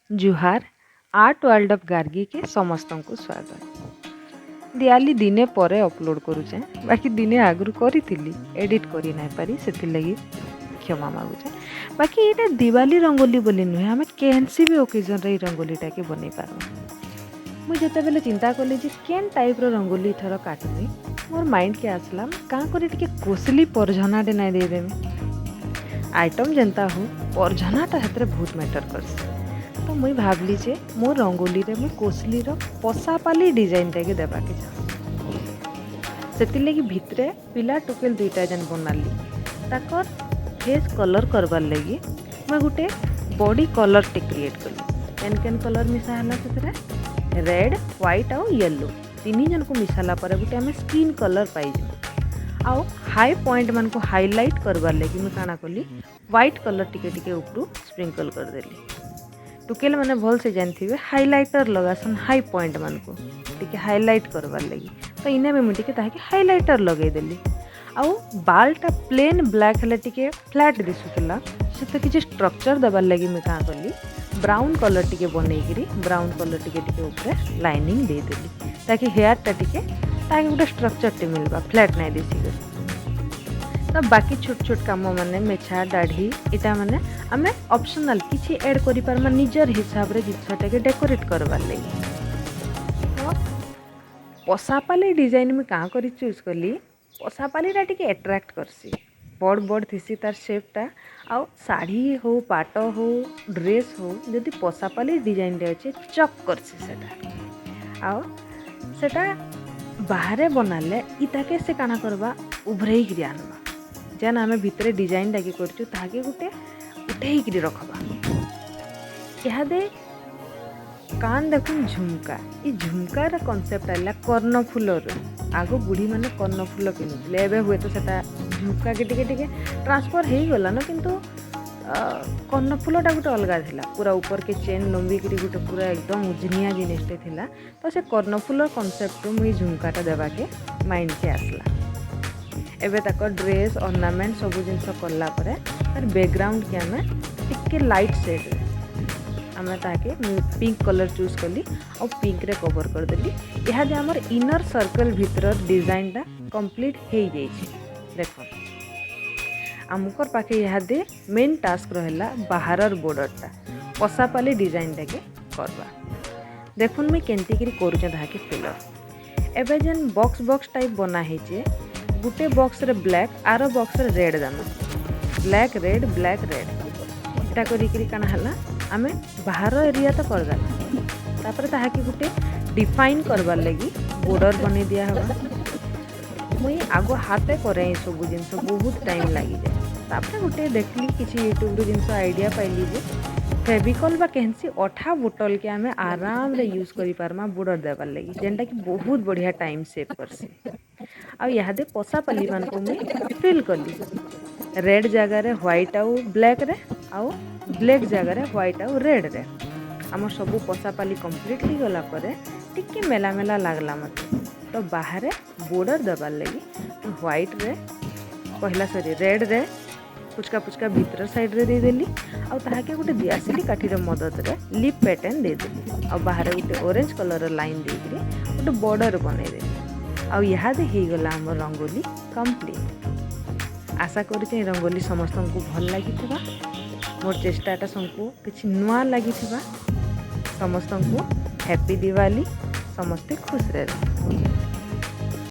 ଜୁହାର, art world of ଗାର୍ଗୀକେ ସମସ୍ତଙ୍କୁ ସ୍ୱାଗତ। ଦିଆଲି ଦିନେ ପରେ ଅପଲୋଡ଼ କରୁଛେଁ, ବାକି ଦିନେ ଆଗରୁ କରିଥିଲି, ଏଡ଼ିଟ୍ କରି ନାଇଁ ପାରି, ସେଥିର୍ଲାଗି କ୍ଷମା ମାଗୁଛେଁ। ବାକି ଏଇଟା ଦିୱାଲି ରଙ୍ଗୋଲି ବୋଲି ନୁହେଁ, ଆମେ କେନ୍ସି ବି ଓକେଜନ୍ରେ ଏଇ ରଙ୍ଗୋଲିଟାକେ ବନେଇ ପାର୍ମା। ମୁଇଁ ଯେତେବେଲେ ଚିନ୍ତା କଲି ଯେ କେନ୍ ଟାଇପ୍ର ରଙ୍ଗୋଲି ଏଥର କାଟ୍ମି, ମୋର୍ ମାଇଣ୍ଡକେ ଆସିଲା, ମୁଁ କାଁ କରି ଟିକେ କୋସଲି ପରଝନାଟେ ନାଇଁ ଦେଇଦେମି। ଆଇଟମ୍ ଯେନ୍ତା ହଉ, ପରଝନାଟା ସେଥିରେ ବହୁତ ମ୍ୟାଟର୍ କର୍ସି। ତ ମୁଇଁ ଭାବଲି ଯେ ମୋ ରଙ୍ଗୋଲିରେ ମୁଇଁ କୋସଲିର ପଶାପାଲି ଡିଜାଇନଟାକେ ଦେବାକେ ଚାହେଁ। ସେଥିର୍ଲାଗି ଭିତରେ ପିଲା ଟୁକେଲ ଦୁଇଟା ଯେନ୍ ବନାଲି, ତାକର୍ ଫେସ୍ କଲର୍ କରବାର୍ ଲାଗି ମୁଇଁ ଗୋଟେ ବଡି କଲର୍ଟେ କ୍ରିଏଟ୍ କଲି। କେନ୍ କେନ୍ କଲର୍ ମିଶା ହେଲା ସେଥିରେ? ରେଡ୍, ହ୍ୱାଇଟ୍ ଆଉ ୟେଲୋ। ତିନି ଜଣକୁ ମିଶାଲା ପରେ ଗୋଟେ ଆମେ ସ୍କିନ୍ କଲର୍ ପାଇଯିମୁ। ଆଉ ହାଇ ପଏଣ୍ଟ ମାନଙ୍କୁ ହାଇଲାଇଟ୍ କରବାର୍ ଲାଗି ମୁଇଁ କାଣା କଲି? ହ୍ୱାଇଟ୍ କଲର୍ ଟିକେ ଟିକେ ଉପରୁ ସ୍ପ୍ରିଙ୍କଲ୍ କରିଦେଲି। ଟୁକେଲ ମାନେ ଭଲସେ ଜାଣିଥିବେ, ହାଇଲାଇଟର୍ ଲଗାସନ୍ ହାଇ ପଏଣ୍ଟ ମାନଙ୍କୁ ଟିକେ ହାଇଲାଇଟ୍ କରବାର୍ ଲାଗି। ତ ଇନେ ବି ମୁଇଁ ଟିକେ ତାହାକେ ହାଇଲାଇଟର୍ ଲଗେଇଦେଲି। ଆଉ ବାଲ୍ଟା ପ୍ଲେନ୍ ବ୍ଲାକ୍ ହେଲେ ଟିକେ ଫ୍ଲାଟ୍ ଦିଶୁଥିଲା। ସେତେ କିଛି ଷ୍ଟ୍ରକ୍ଚର୍ ଦେବାର୍ ଲାଗି ମୁଇଁ କାଁ କଲି? ବ୍ରାଉନ୍ କଲର୍ ଟିକେ ବନେଇକିରି ବ୍ରାଉନ୍ କଲର୍ ଟିକେ ଟିକେ ଉପରେ ଲାଇନିଂ ଦେଇଦେଲି, ତାକି ହେୟାର୍ଟା ଟିକେ ତାହାକେ ଗୋଟେ ଷ୍ଟ୍ରକ୍ଚର୍ଟେ ମିଲ୍ବା, ଫ୍ଲାଟ୍ ନାଇଁ ଦିଶିକରି। ତ ବାକି ଛୋଟ ଛୋଟ କାମ ମାନେ ମେଛା, ଦାଢ଼ି, ଇଟା ମାନେ ଆମେ ଅପସନାଲ୍ କିଛି ଆଡ଼୍ କରିପାର୍ମା ନିଜର ହିସାବରେ ଜିନିଷଟାକେ ଡେକୋରେଟ୍ କରବାର୍ ଲାଗି। ତ ପଶାପାଲି ଡିଜାଇନ୍ ମୁଇଁ କାଁ କରି ଚୁଜ୍ କଲି? ପଶାପାଲିଟା ଟିକେ ଆଟ୍ରାକ୍ଟ କର୍ସି, ବଡ଼ ବଡ଼ ଥିସି ତାର୍ ସେପ୍ଟା। ଆଉ ଶାଢ଼ୀ ହଉ, ପାଟ ହଉ, ଡ୍ରେସ୍ ହଉ, ଯଦି ପଶାପାଲି ଡିଜାଇନ୍ରେ ଅଛେ, ଚକ୍ କର୍ସି ସେଟା। ଆଉ ସେଟା ବାହାରେ ବନାଲେ ଇତାକେ ସେ କାଣା କର୍ବା? ଉଭରେଇକିରି ଆନ୍ବା। ଯେନ୍ ଆମେ ଭିତରେ ଡିଜାଇନଟାକେ କରିଛୁ, ତାହାକେ ଗୋଟେ ଉଠେଇକିରି ରଖ୍ବା। ଇହାଦେ କାନ୍ ଦେଖୁନ୍, ଝୁମକା। ଇ ଝୁମକାର କନସେପ୍ଟ ଆଇଲା କର୍ଣ୍ଣଫୁଲରୁ। ଆଗ ବୁଢ଼ୀମାନେ କର୍ଣ୍ଣଫୁଲ ପିନ୍ଧୁଥିଲେ। ଏବେ ହୁଏତ ସେଟା ଝୁମକାକେ ଟିକେ ଟିକେ ଟ୍ରାନ୍ସଫର୍ ହେଇଗଲାନ, କିନ୍ତୁ କର୍ଣ୍ଣଫୁଲଟା ଗୋଟେ ଅଲଗା ଥିଲା। ପୁରା ଉପରକେ ଚେନ୍ ଲମ୍ବିକିରି ଗୋଟେ ପୁରା ଏକଦମ ଉଜନିଆ ଜିନିଷଟେ ଥିଲା। ତ ସେ କର୍ଣ୍ଣଫୁଲର କନସେପ୍ଟରୁ ମୁଇଁ ଝୁମକାଟା ଦେବାକେ ମାଇଣ୍ଡକେ ଆସିଲା। ଏବେ ତାଙ୍କ ଡ୍ରେସ୍, ଅର୍ଣ୍ଣାମେଣ୍ଟ ସବୁ ଜିନିଷ କଲା ପରେ ତାର ବ୍ୟାକଗ୍ରାଉଣ୍ଡକେ ଆମେ ଟିକେ ଲାଇଟ୍ ସେଡ଼୍ରେ ଆମେ ତାହାକେ ମୁଁ ପିଙ୍କ କଲର୍ ଚୁଜ୍ କଲି ଆଉ ପିଙ୍କରେ କଭର୍ କରିଦେଲି। ଇହାଦେ ଆମର ଇନର୍ ସର୍କଲ୍ ଭିତରର ଡିଜାଇନଟା କମ୍ପ୍ଲିଟ୍ ହେଇଯାଇଛି। ଦେଖ, ଆମକର ପାଖେ ଇହାଦେ ମେନ୍ ଟାସ୍କ ରହିଲା ବାହାରର ବୋର୍ଡ଼ରଟା ପଶାପାଲି ଡିଜାଇନଟାକେ କରବା। ଦେଖୁନ୍, ମୁଇଁ କେନ୍ତିକିରି କରୁଛେଁ ତାହାକେ ଫିଲଅପ୍। ଏବେ ଯେନ୍ ବକ୍ସ ବକ୍ସ ଟାଇପ୍ ବନା ହେଇଛେ, ଗୁଟେ ବକ୍ସରେ ବ୍ଲାକ୍, ଆର ବକ୍ସରେ ରେଡ୍ ଦେମା। ବ୍ଲାକ୍, ରେଡ୍, ବ୍ଲାକ୍, ରେଡ୍, ଏଟା କରିକିରି କାଣା ହେଲା? ଆମେ ବାହାର ଏରିଆ ତ କରିଦେଲା, ତାପରେ ତାହାକେ ଗୁଟେ ଡିଫାଇନ୍ କରବାର୍ ଲାଗି ବୋର୍ଡ଼ର ବନେଇ ଦିଆହେବା। ମୁଇଁ ଆଗ ହାତେ କରେ ଏ ସବୁ ଜିନିଷ, ବହୁତ ଟାଇମ୍ ଲାଗିଯାଏ। ତାପରେ ଗୋଟେ ଦେଖିଲି, କିଛି ୟୁଟ୍ୟୁବରୁ ଜିନିଷ ଆଇଡ଼ିଆ ପାଇଲି ଯେ ଫେଭିକଲ୍ ବା କେନ୍ସି ଅଠା ବୋଟଲ୍କେ ଆମେ ଆରାମରେ ୟୁଜ୍ କରିପାର୍ମା ବୋର୍ଡ଼ର ଦେବାର୍ ଲାଗି, ଯେନ୍ଟାକି ବହୁତ ବଢ଼ିଆ ଟାଇମ୍ ସେଭ୍ କର୍ସି। ଆଉ ଇହାଦେ ପଶାପାଲିମାନଙ୍କୁ ମୁଇଁ ଫିଲ୍ କଲି, ରେଡ୍ ଜାଗାରେ ହ୍ୱାଇଟ୍ ଆଉ ବ୍ଲାକ୍ରେ ଆଉ ବ୍ଲାକ୍ ଜାଗାରେ ହ୍ୱାଇଟ୍ ଆଉ ରେଡ଼୍ରେ। ଆମର ସବୁ ପଶାପାଲି କମ୍ପ୍ଲିଟ୍ ହେଇଗଲା ପରେ ଟିକେ ମେଲା ମେଲା ଲାଗ୍ଲା ମୋତେ। ତ ବାହାରେ ବୋର୍ଡ଼ର ଦେବାର୍ ଲାଗି ମୁଁ ହ୍ୱାଇଟ୍ରେ ପହିଲା, ସରି, ରେଡ଼୍ରେ ପୁଚକା ପୁଚକା ଭିତର ସାଇଡ଼୍ରେ ଦେଇଦେଲି ଆଉ ତାହାକେ ଗୋଟେ ଦିଆସିଲି କାଠିର ମଦତରେ ଲିପ୍ ପ୍ୟାଟର୍ନ ଦେଇଦେଲି ଆଉ ବାହାରେ ଗୋଟେ ଅରେଞ୍ଜ କଲର୍ର ଲାଇନ୍ ଦେଇକିରି ଗୋଟେ ବର୍ଡ଼ର ବନେଇଦେଲି। ଆଉ ଇହାଦେ ହେଇଗଲା ଆମର ରଙ୍ଗୋଲି କମ୍ପ୍ଲିଟ୍। ଆଶା କରୁଛେ ଏ ରଙ୍ଗୋଲି ସମସ୍ତଙ୍କୁ ଭଲ ଲାଗିଥିବା, ମୋର୍ ଚେଷ୍ଟାଟା ସମସ୍ତଙ୍କୁ କିଛି ନୂଆ ଲାଗିଥିବା। ସମସ୍ତଙ୍କୁ ହ୍ୟାପି ଦିୱାଲି। ସମସ୍ତେ ଖୁସିରେ ରୁହ।